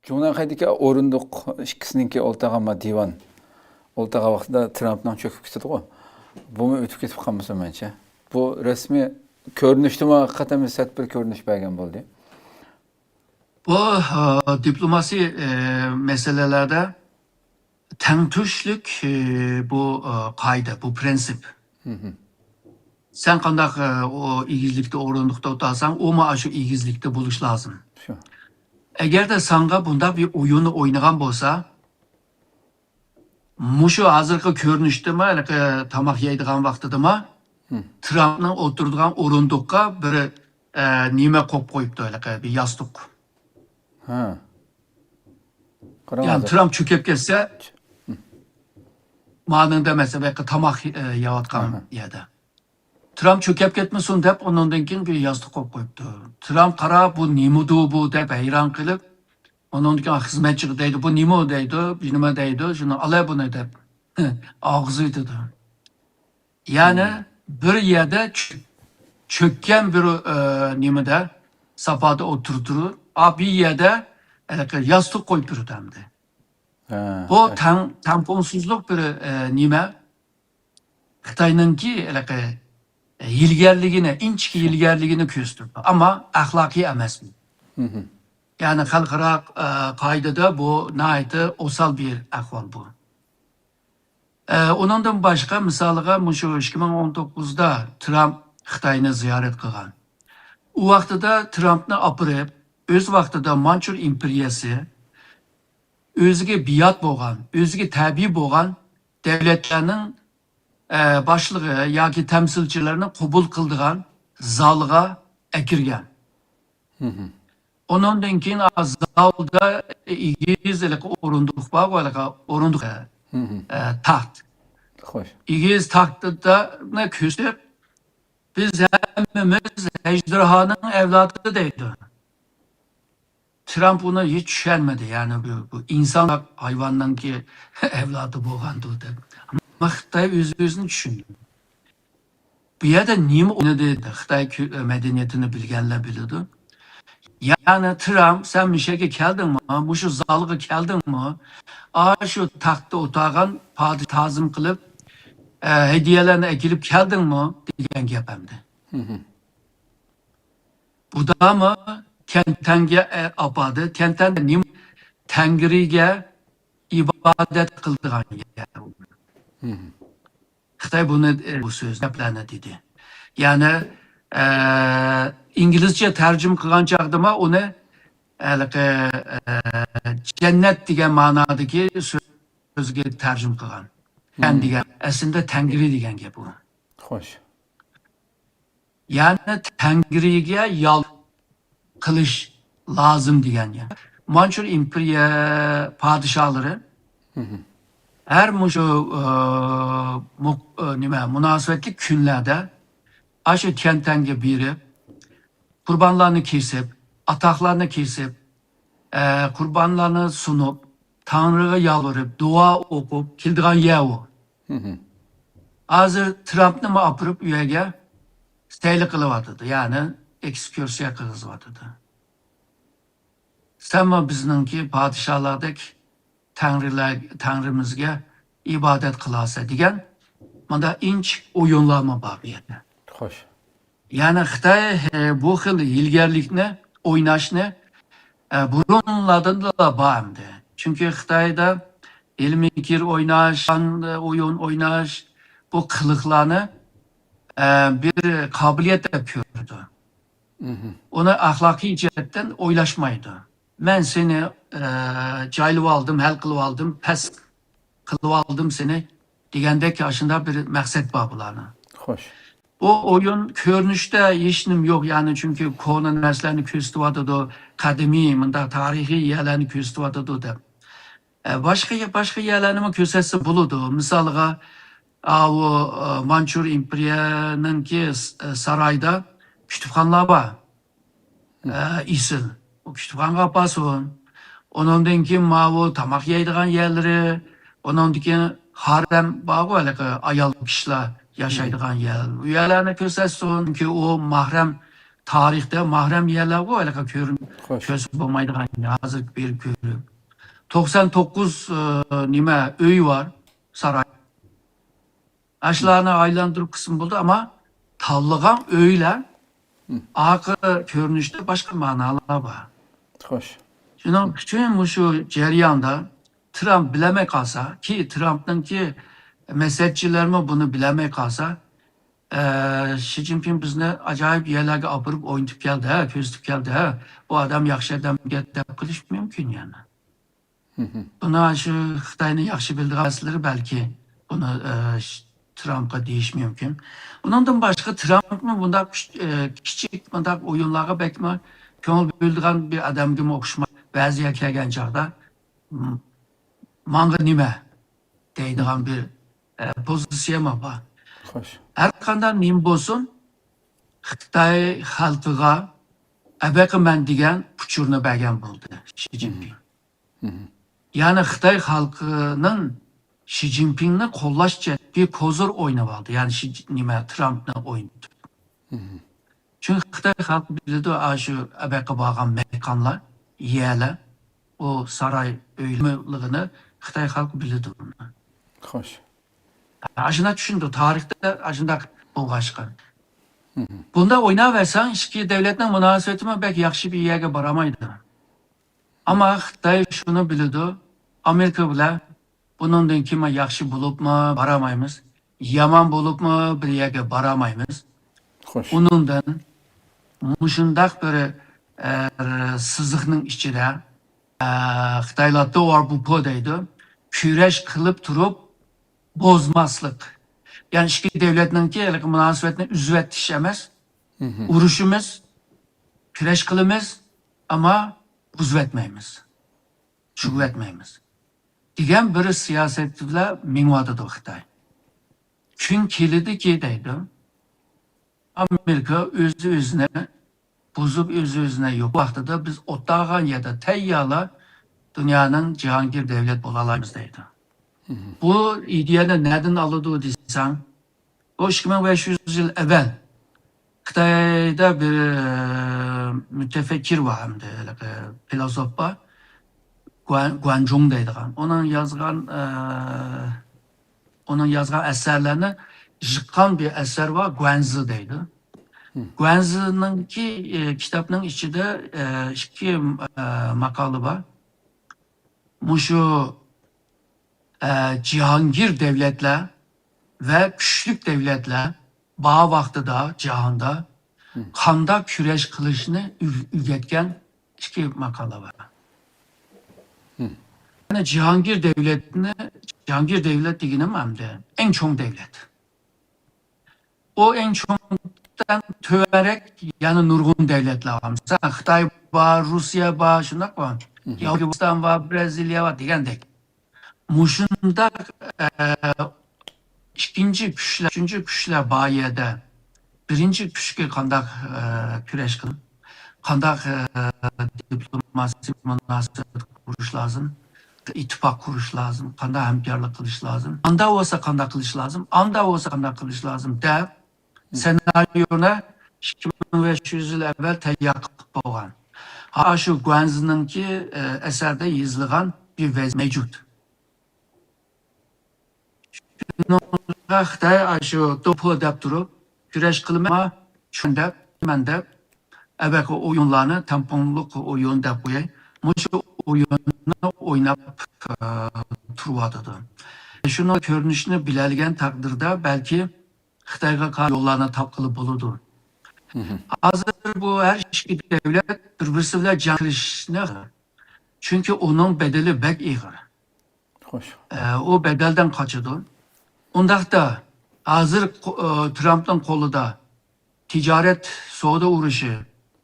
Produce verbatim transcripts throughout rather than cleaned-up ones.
جۇڭنەنخەيدىكى ئورۇندۇق ئىككىسىنىڭكى ئولتۇرغان ما دىۋان، ئولتۇرغان ۋاقتىدا ترامپنىڭ چۆكۈپ كېتىدىغۇ. بۇمۇ ئۆتۈپ كېتىپ قالمىسۇن مەنچە. بۇ رەسمىي كۆرۈنۈشتىمۇ ھەقىقەتەن بىر سەت بىر كۆرۈنۈش بەرگەن بولدى. بۇ، ئە، دىپلوماسىي، ئە، مەسىلىلەردە تەڭتۇشلۇق، ئە، بۇ، ئە، قائىدە، بۇ پرىنسىپ. سەن قانداق، ئە، ئۇ ئېگىزلىكتە ئورۇندۇقتا ئولتۇرساڭ، ئۇمۇ ئاشۇ ئېگىزلىكتە بولۇش لازىم. شۇ. ئەگەردە ساڭا بۇنداق بىر ئويۇننى ئوينىغان بولسا، مۇشۇ ھازىرقى كۆرۈنۈشتىمۇ، ھېلىقى تاماق يەيدىغان ۋاقتىدىمۇ، ترامپنىڭ ئولتۇرىدىغان ئورۇندۇققا بىر، ئە، نېمە قويۇپ قويۇپتۇ، ھېلىقى بىر ياستۇق. ھە. قاراڭ يەنى ھازىر. ترامپ چۆكۈپ كەتسە، مانىڭدا مەسىلەن، بۇ يەردە تاماق، ئە، يەۋاتقان ئاھا. يەردە. ترامپ چۆكۈپ كەتمىسۇن دەپ، ئۇنىڭدىن كېيىن بىر ياستۇق قويۇپ قويۇپتۇ. ترامپ قاراپ، بۇ نېمىدۇ بۇ دەپ ھەيران قېلىپ، ئۇنىڭدىن كېيىن خىزمەتچىگە دەيدۇ، بۇ نېمە دەيدۇ، نېمە دەيدۇ، شۇنى ئالا بۇنى دەپ ئاغزى ئېتىدۇ. يەنى بىر يەردە چۆ-، چۆككەن بىر، ئە، نېمىدە، ساپادا ئولتۇرۇپ تۇرۇپ، ئا، بىر يەردە ھېلىقى ياستۇق قويۇپ تۇرىدۇ ئەمدى. ھە، بۇ ھە. تەڭ-، تەڭپۇڭسىزلىق بىر، ئە، نېمە. خىتاينىڭكى ھېلىقى ھىيلىگەرلىكىنى، ئىنچىكە ھىيلىگەرلىكىنى كۆرسىتىدۇ. ئەمما ئەخلاقىي ئەمەس بۇ. مم. يەنى خەلقئارا، ئە، قائىدىدە بۇ ناھايىتى ئوسال بىر ئەھۋال بۇ. ئە، ئۇنىڭدىن باشقا، مىسالىغا، مۇشۇ ئىككى مىڭ ئون توققۇزدا ترامپ خىتاينى زىيارەت قىلغان. ئۇ ۋاقتىدا ترامپنى ئاپىرىپ، ئۆز ۋاقتىدا مانچۇر ئىمپېرىيەسى ئۆزىگە بىياد بولغان، ئۆزىگە تەبىئىي بولغان دۆلەتلەرنىڭ، ئە، باشلىقى ياكى تەمسىلچىلىرىنى قوبۇل قىلىدىغان زالغا ئەكىرگەن. مم. ئۇنىڭدىن كېيىن زالدا ئېگىز ھېلىقى ئورۇندۇق بار، ھېلىقى ئورۇندۇق، مم. ئە، تاخت. خوش. ئېگىز تاختىنى كۆرسىتىپ، بىز ھەممىمىز ئەجدىھانىڭ ئەۋلادى دەيدۇ. ترامپ ئۇنى ھېچ چۈشەنمىدى، يەنى بۇ، بۇ ئىنسان ھايۋاننىڭكى ئەۋلادى بولغاندۇ دەپ. ئەمما خىتاي ئۆز-ئۆزىنى چۈشەندى. بۇ يەردە نېمە ئوينىدى؟ خىتاي كۆ-، مەدەنىيىتىنى بىلگەنلەر بىلىدۇ. يەنى ترامپ، سەن مۇشۇ يەرگە كەلدىڭمۇ؟ مۇشۇ زالغا كەلدىڭمۇ؟ ئاشۇ تاختتا ئولتۇرغان پادىشاھ تازىم قىلىپ، ئە، ھەدىيەلەرنى ئەكېلىپ كەلدىڭمۇ؟ دېگەن گەپ ئەمدى. مم. بۇدامۇ تيەنئەنگە، ئە، ئاپاردى. تيەنئەن نېمە؟ تەڭرىگە ئىبادەت قىلىدىغان يەر. مم. خىتاي بۇنى، ئە، بۇ سۆز، گەپلەرنى دېدى. يەنى، ئە، ئىنگلىزچە تەرجىمە قىلغان چاغدىمۇ ئۇنى ھېلىقى، ئە، جەننەت دېگەن مەنادىكى سۆزگە تەرجىمە قىلغان. تيەن مم. دېگەن، ئەسلىدە تەڭرى دېگەن گەپ ئۇ. خوش. يەنى تەڭرىگە يال قىلىش لازىم دېگەن گەپ. مانچۇر ئىمپېرىيە پادىشاھلىرى مم. ھەر مۇشۇ، ئە، مۇ-، ئە، نېمە، مۇناسىۋەتلىك كۈنلەردە ئاشۇ تيەنئەنگە بېرىپ، قۇربانلارنى كېسىپ، ئاتاقلارنى كېسىپ، ئە، قۇربانلارنى سۇنۇپ، تەڭرىگە يالۋۇرۇپ، دۇئا ئوقۇپ كېلىدىغان يەر ئۇ. مم. ھازىر ترامپنىمۇ ئاپىرىپ ئۇ يەرگە سەيلە قىلىۋاتىدۇ، يەنى ئېكسكۇرسىيە قىلغۇزۇۋاتىدۇ. سەنمۇ بىزنىڭكى پادىشاھلاردەك تەڭرىلەر، تەڭرىمىزگە ئىبادەت قىلارسەن دېگەن مۇنداق ئىنچىكە ئويۇنلارمۇ بار بۇ يەردە. خوش. يەنى خىتاي، ئە، بۇ خىل ھىيلىگەرلىكنى ئويناشنى، ئە، بۇرۇنلاردىنلا بار ئەمدى. چۈنكى خىتايدا ھىيلە-مىكىر ئويناش، ئويۇن ئويناش، بۇ قىلىقلارنى، ئە، بىر قابىلىيەت دەپ كۆرىدۇ. مم. ئۇنى ئەخلاقىي جەھەتتىن ئويلاشمايدۇ. مەن سېنى، ئە، جايلىۋالدىم، ھەل قىلىۋالدىم، پەس قىلىۋالدىم سېنى دېگەندەك ئاشۇنداق بىر مەقسەت بار بۇلارنىڭ. خوش. بۇ ئويۇن كۆرۈنۈشتە ھېچنېمە يوق، يەنى چۈنكى كونا نەرسىلەرنى كۆرسىتىۋاتىدۇ، قەدىمىي، مۇنداق تارىخىي يەرلەرنى كۆرسىتىۋاتىدۇ دەپ. ئە، باشقا، باشقا يەرلەرنىمۇ كۆرسەتسە بولىدۇ. مىسالىغا، ئاۋۇ، ئە، مانچۇر ئىمپېرىيەنىڭكى س-، ئە، سارايدا كۇتۇپخانىلار بار. ئە، ئېسىل. ئۇ كۇتۇپخانىغا ئاپارسۇن. ئۇنىڭدىن كېيىن ماۋۇ تاماق يەيدىغان يەرلىرى، ئۇنىڭدىن كېيىن ھارەم بارغۇ، ھېلىقى ئايال كىشىلەر ياشايدىغان يەر. ئۇ يەرلەرنى كۆرسەتسۇن. چۈنكى ئۇ مەھرەم تارىختا ماھرەم يەرلەرغۇ ھېلىقى كۆرۈن-، كۆرسە بولمايدىغان، ھازىر بېرىپ كۆرۈپ. توقسان توققۇز، ئە، نېمە، ئۆي بار، ساراي. ئاشۇلارنى ئايلاندۇرۇپ قىلسىمۇ بولىدۇ، ئەمما تاللىغان ئۆيلەر ئارقا كۆرۈنۈشتە باشقا مەنالار بار. خوش. شۇنىڭ ئۈچۈن مۇشۇ جەرياندا ترامپ بىلەلمەي قالسا، كى ترامپنىڭكى مەسلىھەتچىلەرمۇ بۇنى بىلەلمەي قالسا، ئە، شى جىنپىڭ بىزنى ئاجايىپ يەرلەرگە ئاپىرىپ ئوينىتىپ كەلدى، ھە، كۆرسىتىپ كەلدى، ھە، بۇ ئادەم ياخشى ئادەمكەن دەپ قېلىش مۇمكىن يەنە. بۇنى شۇ خىتاينى ياخشى بىلىدىغان بىرسىلىرى بەلكى بۇنى، ئە، ش-، ترامپقا دېيىشى مۇمكىن. ئۇنىڭدىن باشقا ترامپمۇ بۇنداق كۈچ-، ئە، كىچىك بۇنداق ئويۇنلارغا بەكمۇ كۆڭۈل بۆلىدىغان بىر ئادەمگىمۇ ئوخشىمايدۇ. بەزى يەرگە كەلگەن چاغدا، م-، ماڭا نېمە دەيدىغان بىر، ئە، پوزىتسىيەمۇ بار. خوش. ھەر قانداق نېمە بولسۇن، خىتاي خەلقىگە ئەبەقىمەن دېگەن ئۇچۇرنى بەرگەن بولدى شى جىنپىڭ. يەنى خىتاي خەلقىنىڭ شى جىنپىڭنى قوللاشچە بىر كوزىر ئويناۋالدى. يەنى شى، نېمە، ترامپنى ئوينىتىپ. چۈنكى خىتاي خەلقى بىلىدۇ، ئاشۇ ئەبەقە بارغان مەيدانلار، يەرلەر، ئۇ ساراي ئۆيلىرىنى خىتاي خەلقى بىلىدۇ. خوش. ئاشۇنداق چۈشىنىدۇ، تارىختا ئاشۇنداق بولغاچقا. بۇنداق ئويناۋەرسەڭ، ئىككى دۆلەتنىڭ مۇناسىۋىتىمۇ بەك ياخشى بىر يەرگە بارالمايدۇ. ئەمما خىتاي شۇنى بىلىدۇ، ئامېرىكا بىلەن بۇنىڭدىن كېيىن ياخشى بولۇپمۇ بارالمايمىز، يامان بولۇپمۇ بىر يەرگە بارالمايمىز. خوش. ئۇنىڭدىن مۇشۇنداق بىر، ئە، سىزىقنىڭ ئىچىدە، ئە، خىتايلار توۋار بۇپو دەيدۇ، كۈرەش قىلىپ تۇرۇپ بوزماسلىق. يەنى ئىككى دۆلەتنىڭكى ھېلىقى مۇناسىۋەتنى ئۈزۈۋېتىش ئەمەس، ئۇرۇشىمىز، كۈرەش قىلىمىز، ئەمما بۇزۇۋەتمەيمىز، چۈشۈرۈۋەتمەيمىز دېگەن بىر سىياسەت بىلەن مېڭىۋاتىدۇ خىتاي. كۈن كېلىدىكى دەيدۇ، ئامېرىكا ئۆزى ئۆزىنى بۇزۇپ، ئۆزى ئۆزىنى يوق ۋاقتىدا بىز ئولتۇرغان يەردە تەييارلا دۇنيانىڭ جاھانگىر دۆلەت بولالايمىز دەيدۇ. بۇ ئىدىيەنى نەدىن ئالىدۇ دېسەڭ، بۇ ئىككى مىڭ بەش يۈز يىل ئەۋۋەل خىتايدا بىر، ئە، مۇتەفەككىر بار ھەمدە ھېلىقى فىلوسوف بار، گۇەن-، گۇەنجۇڭ دەيدىغان. ئۇنىڭ يازغان، ئە، ئۇنىڭ يازغان ئەسەرلەرنى يىغقان بىر ئەسەر بار، گۇەنزى دەيدۇ. گۇەنزىنىڭكى، ئە، كىتابنىڭ ئىچىدە، ئە، ئىككى، ئە، ماقالە بار. مۇشۇ، ئە، جاھانگىر دۆلەتلەر ۋە كۈچلۈك دۆلەتلەر بار ۋاقتىدا جاھاندا قانداق كۈرەش قىلىشنى ئۆ-، ئۆگەتكەن ئىككى ماقالە بار. يەنى جاھانگىر دۆلەتنى، جاھانگىر دۆلەت دېگىنىم ئەمدى ئەڭ چوڭ دۆلەت. ئۇ ئەڭ چوڭدىن تۆۋەنرەك يەنە نۇرغۇن دۆلەتلەر بار. مىسال، خىتاي بار، روسىيە بار، شۇنداقمۇ؟ ياۋروپىستان بار، برازىلىيە بار دېگەندەك. مۇشۇنداق، ئە، ئىككىنچى كۈچلەر، ئۈچىنچى كۈچلەر بار يەردە بىرىنچى كۈچكە قانداق، ئە، كۈرەش قىلىپ، قانداق، ئە، دىپلوماسىيە مۇناسىۋەت قۇرۇش لازىم، ئىتتىپاق قۇرۇش لازىم، قانداق ھەمكارلىق قىلىش لازىم، ئاندا بولسا قانداق قىلىش لازىم، ئاندا بولسا قانداق قىلىش لازىم دەپ سېنارىيونى ئىككى مىڭ بەش يۈز يىل ئەۋۋەل تەييار قىلىپ بولغان. ھا، شۇ گۇەنزىنىڭكى، ئە، ئەسەردە يېزىلغان بىر ۋەزىيەت مەۋجۇت. شۇنىڭغا خىتاي ئاشۇ توپو دەپ تۇرۇپ، كۈرەش قىلىمەن، شۇ دەپ، مەن دەپ، ئەبەقە ئويۇنلارنى تەڭپۇڭلۇق ئويۇن دەپ قوياي، مۇشۇ ئويۇننى ئويناپ، ئە، تۇرۇۋاتىدۇ. شۇنىڭ كۆرۈنۈشىنى بىلەلىگەن تەقدىردە، بەلكى خىتايغا قارشى يوللارنى تاپقىلى بولىدۇ. ھازىر بۇ ھەر ئىككى دۆلەت بىر-بىرسى بىلەن جەڭ قىلىشنى، چۈنكى ئۇنىڭ بەدىلى بەك ئېغىر. خوش. ئە، ئۇ بەدەلدىن قاچىدۇ. ئۇنداقتا ھازىر قو-، ئە، ترامپنىڭ قولىدا تىجارەت، سودا ئۇرۇشى،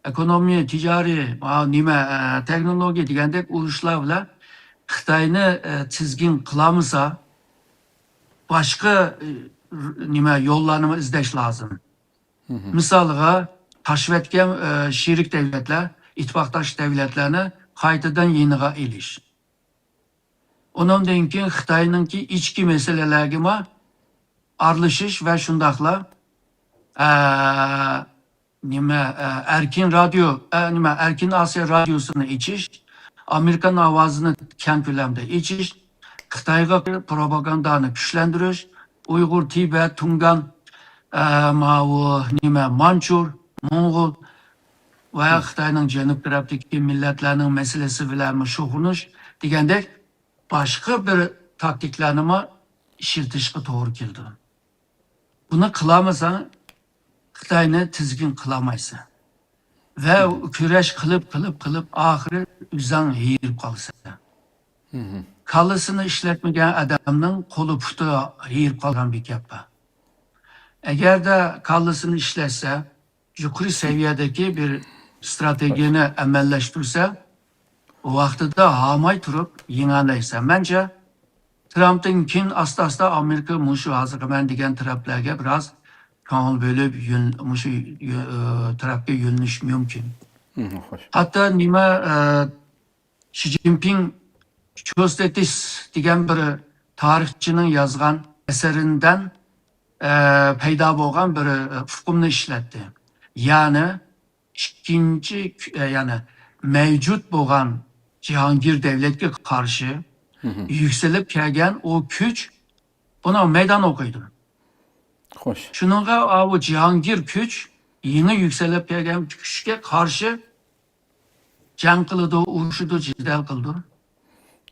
ئېكونومىيە، تىجارىي، ھا، نېمە، ئە، تېخنولوگىيە دېگەندەك ئۇرۇشلار بىلەن خىتاينى، ئە، تىزگىن قىلالمىسا، باشقا، ئە، نېمە، يوللارنىمۇ ئىزدەش لازىم. مىسالغا، تاشىۋەتكەن، ئە، شېرىك دۆلەتلەر، ئىتتىپاقداش دۆلەتلەرنى قايتىدىن يېنىغا ئېلىش. ئۇنىڭدىن كېيىن خىتاينىڭكى ئىچكى مەسىلىلەرگىمۇ ئارىلىشىش ۋە شۇنداقلا، ئە، نېمە، ئە، ئەركىن رادىيو، ئە، نېمە، ئەركىن ئاسىيا رادىيوسىنى ئېچىش، ئامېرىكان ئاۋازىنى كەڭ كۆلەمدە ئېچىش، خىتايغا پروپاگاندانى كۈچلەندۈرۈش، ئۇيغۇر، تىبەت، تۇڭگان، ئە، ماۋۇ نېمە، مانچۇر، موڭغۇل ۋە خىتاينىڭ جەنۇب تەرەپتىكى مىللەتلەرنىڭ مەسىلىسى بىلەنمۇ شۇغۇللىنىش دېگەندەك باشقا بىر تاكتىكىلارنىمۇ ئىشلىتىشقا توغرا كېلىدۇ. بۇنى قىلالمىساڭ، خىتاينى تىزگىن قىلالمايسەن. ۋە كۈرەش قىلىپ، قىلىپ، قىلىپ، ئاخىرى ئۆزۈڭ ھېرىپ قالىسەن. كاللىسىنى ئىشلەتمىگەن ئادەمنىڭ قولى پۇتى ھېرىپ قالغان بىر گەپ بار. ئەگەردە كاللىسىنى ئىشلەتسە، يۇقىرى سەۋىيەدىكى بىر ئىستراتېگىيەنى ئەمەلىيلەشتۈرسە، ۋاقتىدا ھالماي تۇرۇپ يېڭەلەيسەن. مەنچە، ترامپتىن كېيىن ئاستا-ئاستا ئامېرىكا مۇشۇ ھازىرقى مەن دېگەن تەرەپلەرگە بىراز كۆڭۈل بۆلۈپ، يۆن-، مۇشۇ، يۆ-، ئى، تەرەپكە يۆنىلىشى مۇمكىن. مم، خوش. ھەتتا نېمە، ئى، شى جىنپىڭ چوستېتىس دېگەن بىر تارىخچىنىڭ يازغان ئەسىرىدىن، ئە، پەيدا بولغان بىر، ئە، ئۇقۇمنى ئىشلەتتى. يەنى ئىككىنچى كۈ-، ئە، يەنى مەۋجۇت بولغان جاھانگىر دەۋلەتكە قارشى يۈكسىلىپ كەلگەن ئۇ كۈچ بۇنىڭ مەيدان ئوقۇيدۇ. خوش. شۇنىڭغا ئاۋۇ جاھانگىر كۈچ يېڭى يۈكسىلىپ كەلگەن كۈچكە قارشى جەڭ قىلىدۇ، ئۇرۇشىدۇ، جېدەل قىلىدۇ.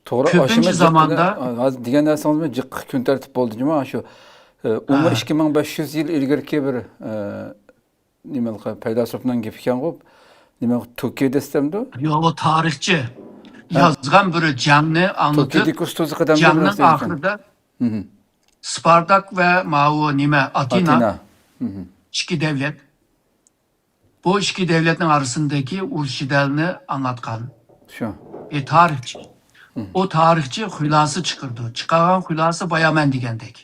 توغرا، كۆپىنچە ئاشۇ زاماندا ھازىر دېگەن نەرسىڭىزمۇ جىققا كۈن تەرتىپ بولدى جۇمۇ، شۇ، ئە، ئۇمۇ ھە. ئىككى مىڭ بەش يۈز يىل ئىلگىرىكى بىر، ئە، نېمە، پەيلاسوپنىڭ گېپى ئىكەنغۇ، نېمە، توكىدىس دەمدۇ؟ يوق، ئۇ تارىخچى. ھە. يازغان بىر جەڭنى ئاڭلىتىپ، توكىدىكۇس تۇزى قەدەمدە جەڭنىڭ ئاخىرىدا مم. سپارتاك ۋە ماۋۇ نېمە، ئاتېنا، ئاتېنا. مم. ئىككى دەۋلەت. بۇ ئىككى دەۋلەتنىڭ ئارىسىندىكى ئۇرۇش جېدەلنى ئاڭلاتقان شۇ. بىر تارىخچى. مم. ئۇ تارىخچى خۇلاسە چىقىرىدۇ. چىقارغان خۇلاسە بايا مەن دېگەندەك.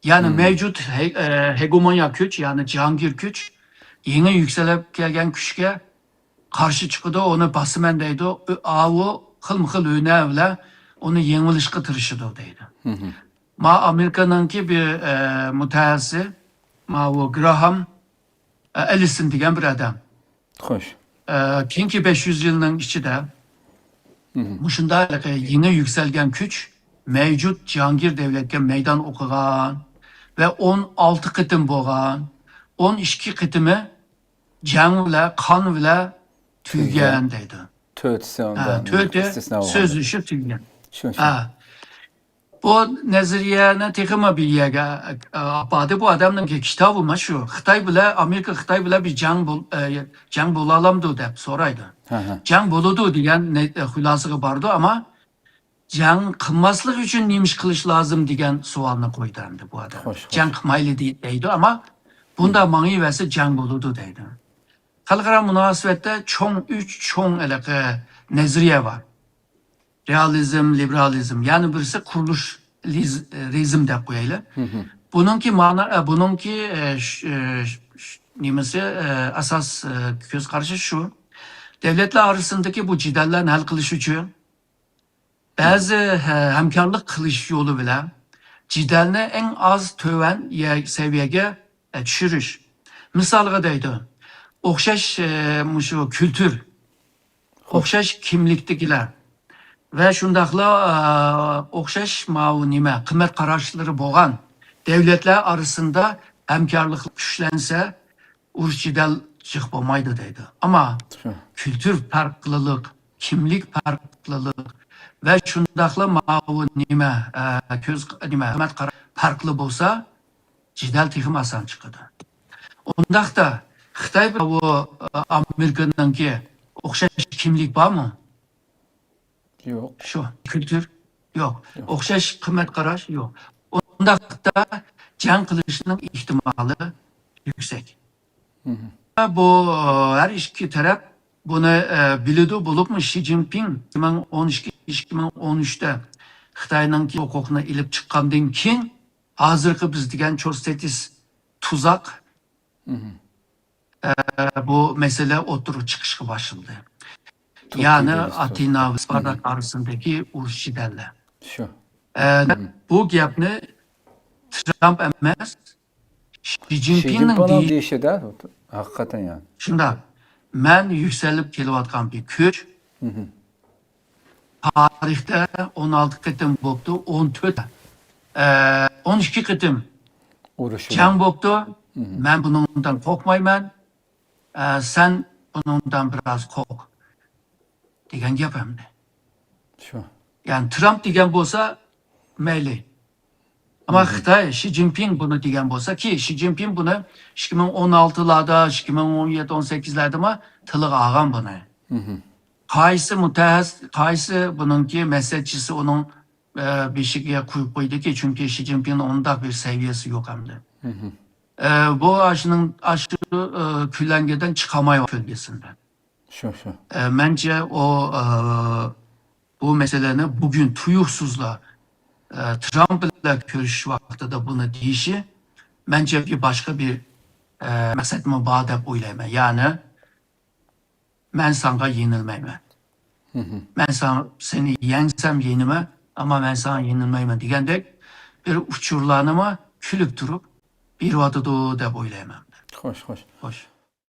يەنى مم. مەۋجۇت ھې-، ئە، ھېگېمونىيە كۈچ، يەنى جاھانگىر كۈچ يېڭى يۈكسىلىپ كەلگەن كۈچكە قارشى چىقىدۇ، ئۇنى باسىمەن دەيدۇ. ئۆ-، ئاۋۇ خىلمۇ خىل ھۈنەر بىلەن ئۇنى يېڭىۋېلىشقا تىرىشىدۇ دەيدۇ. مم. ما ئامېرىكانىڭكى بىر، ئە، مۇتەخەسسىسى، ماۋۇ گراھام، ئە، ئېلىسون دېگەن بىر ئادەم. خوش. ئە، كېيىنكى بەش يۈز يىلنىڭ ئىچىدە مم. مۇشۇنداق يېڭى يۈكسەلگەن كۈچ مەۋجۇت جاھانگىر دەۋلەتكە مەيدان ئوقۇغان ۋە ئون ئالتە قېتىم بولغان، ئون ئىككى قېتىمى جەڭ بىلەن، قان بىلەن تۈگىگەن دەيدۇ. تۆتىسى ھە، ئۇنداق تۆتى ئىستىسنا بولغان. سۆزلىشىپ تۈگىگەن. شۇ، شۇ. ھە. بۇ نەزەرىيەنى تېخىمۇ بىر يەرگە، ئە، ئاپاردى. بۇ ئادەمنىڭ كىتابىمۇ شۇ. خىتاي بىلەن، ئامېرىكا خىتاي بىلەن بىر جەڭ بول-، ئە، جەڭ بولالامدۇ دەپ سورايدۇ. ھە، ھە. جەڭ بولىدۇ دېگەن نە-، ئە، خۇلاسىغا بارىدۇ، ئەمما جەڭ قىلماسلىق ئۈچۈن نېمە ئىش قىلىش لازىم دېگەن سوئالنى قويىدۇ ئەمدى بۇ ئادەم. خوش، خوش. جەڭ قىلمايلى دەي-، دەيدۇ، ئەمما بۇنداق مم. ماڭىۋەرسە جەڭ بولىدۇ دەيدۇ. خەلقئارا مۇناسىۋەتتە چوڭ، ئۈچ چوڭ ھېلىقى نەزەرىيە بار. رېئالىزم، لىبېرالىزم، يەنە بىرسى قۇرۇلۇش لىز-، رىزم دەپ قويايلى. مم. بۇنىڭكى مانا-، ئە، بۇنىڭكى، ئە، ش-، ئە، ش-، ش-، نېمىسى، ئە، ئاساس، ئە، كۆز قارىشى شۇ. دۆلەتلەر ئارىسىندىكى بۇ جېدەللەرنى ھەل قىلىش ئۈچۈن بەزى، ھە، ھەمكارلىق قىلىش يولى بىلەن جېدەلنى ئەڭ ئاز تۆۋەن يە-، سەۋىيەگە، ئە، چۈشۈرۈش. مىسالغا دەيدۇ، ئوخشاش، ئە، مۇشۇ كۈلتۈر، ئوخشاش كىملىكتىكىلەر ۋە شۇنداقلا، ئە، ئوخشاش ماۋۇ نېمە، قىممەت قاراشلىرى بولغان دۆلەتلەر ئارىسىندا ھەمكارلىق كۈچلەنسە، ئۇرۇش جېدەل جىق بولمايدۇ دەيدۇ. ئەمما شۇ. كۈلتۈر پەرقلىلىق، كىملىك پەرقلىلىق ۋە شۇنداقلا ماۋۇ نېمە، ئە، كۆز، نېمە، قىممەت قاراش پەرقلىق بولسا، جېدەل تېخىمۇ ئاسان چىقىدۇ. ئۇنداقتا خىتاي بىلەن بۇ، ئە، ئامېرىكىنىڭكى ئوخشاش كىملىك بارمۇ؟ يوق. شۇ، كۈلتۈر؟ يوق. يوق. ئوخشاش قىممەت قاراش؟ يوق. ئۇنداقتا جەڭ قىلىشنىڭ ئېھتىمالى يۈكسەك. مم. بۇ، ھەر ئىككى تەرەپ بۇنى، ئە، بىلىدۇ. بولۇپمۇ شى جىنپىڭ ئىككى مىڭ ئون ئىككى، ئىككى مىڭ ئون ئۈچتە خىتاينىڭكى ھوقۇقنى ئېلىپ چىققاندىن كېيىن، ھازىرقى بىز دېگەن چوستېتىس تۇزاق، مم. ئە، بۇ مەسىلە ئوتتۇرىغا چىقىشقا باشلىدى. يەنى ئاتېنا ۋە سپارتاك ئارىسىندىكى ئۇرۇش جېدەللەر. شۇ. ئە، بۇ گەپنى ترامپ ئەمەس، شى جىنپىڭنىڭ دېيىشىدە، ھەقىقەتەن يەنى. شۇنداق. مەن يۈكسىلىپ كېلىۋاتقان بىر كۈچ. تارىختا ئون ئالتە قېتىم بوپتۇ، ئون تۆت، ئە، ئون ئىككى قېتىم ئۇرۇش جەڭ بوپتۇ. مەن بۇنىڭدىن قورقمايمەن. ئە، سەن بۇنىڭدىن بىراز قورق، دېگەن گەپ ئەمدى. شۇ. يەنى ترامپ دېگەن بولسا مەيلى. ئەمما خىتاي، شى جىنپىڭ بۇنى دېگەن بولسا، كى، شى جىنپىڭ بۇنى ئىككى مىڭ ئون ئالتىلاردا، ئىككى مىڭ ئون يەتتە، ئون سەككىزلەردىمۇ تىلغا ئالغان بۇنى. قايسى مۇتەخەسسىس، قايسى بۇنىڭكى مەسلىھەتچىسى ئۇنىڭ، ئە، بېشىغا قويۇپ قويدىكى، چۈنكى شى جىنپىڭنىڭ ئۇنداق بىر سەۋىيەسى يوق ئەمدى. ئە، بۇ ئاشۇنىڭ، ئاشۇ، ئە، كۆلەڭگىدىن چىقالمايۋاتىدۇ كۆلگىسىندە. شۇ، شۇ. ئە، مەنچە ئۇ، ئە، بۇ مەسىلىنى بۈگۈن تۇيۇقسىزلا، ئە، ترامپ بىلەن كۆرۈشۈش ۋاقتىدا بۇنى دېيىشى، مەنچە بىر باشقا بىر، ئە، مەقسەتمۇ بار دەپ ئويلايمەن. يەنى، مەن ساڭا يېنىلمەيمەن. مەن ساڭا، سېنى يەڭسەم يېنىمەن، ئەمما مەن ساڭا يېنىلمەيمەن دېگەندەك بىر ئۇچۇرلارنىمۇ كۈلۈپ تۇرۇپ بېرىۋاتىدۇ دەپ ئويلايمەن. خوش، خوش. خوش.